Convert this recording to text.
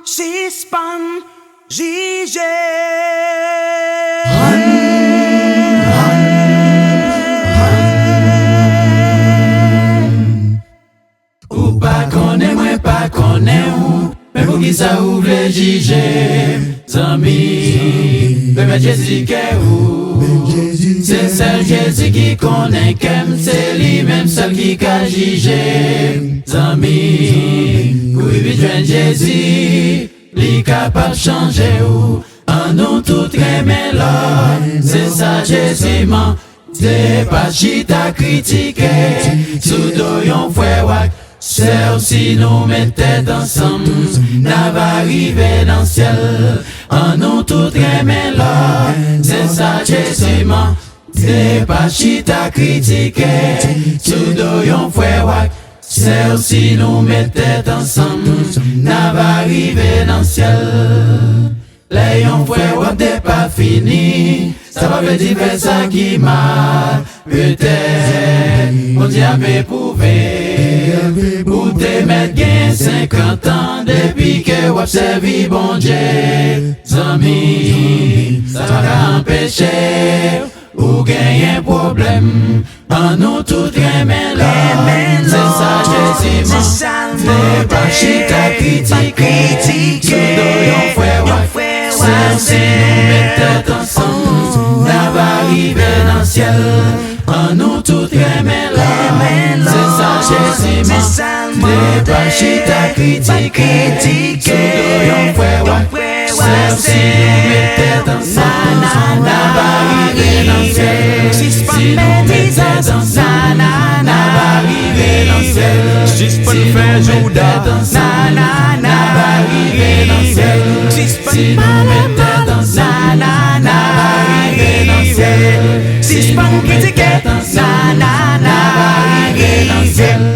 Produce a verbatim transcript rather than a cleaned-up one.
Sispann jije. Ou pa konnen, mwen pa konnen ou, men poukisa ou vle jije m? Zanmi, remèt Jezi kè ou. Se sèl Jezi ki konnen kè m, se li menm sèl ki ka jije m. Zanmi, kouri vit jwenn Jezi, li kapab chanje ou. Annou tout renmen lòt, se sa Jezi mande. Pa chita kritike sou do yon frè w ak sè w. Si nou met tèt ansanm, n ava rive nan syèl. Annou tout renmen lòt, se sa Jezi mande. Pa chita kritike sou do yon frè w ak sè w. Si nou met tèt ansanm, n ava rive nan syèl. Lè yon frè w ap depafini, sa pa vle di fè sa ki mal. Petèt Bondye ap epwouve ou. Te mèt gen senkant an depi ke w ap sèvi Bondye. Zanmi, sa pa ka anpeche ou genyen pwoblèm. Annou tout renmen lòt, se sa Jezi mande. Pa chita kritike sou do yon frè w ak sè w. Si nou met tèt ansanm, n ava rive nan syèl. Annou tout renmen lòt, se sa Jezi mande. Pa chita kritike sou do yon frè w ak sè w. Si nou met tèt ansanm, n ava rive nan syèl. Si nou met tèt ansanm, n ava rive nan syèl. Sispann fè jouda. Si nou met tèt ansanm, n ava rive nan syèl. Si nou met tèt ansanm, n ava rive nan syèl. Si nou met tèt ansanm, n ava rive nan syèl.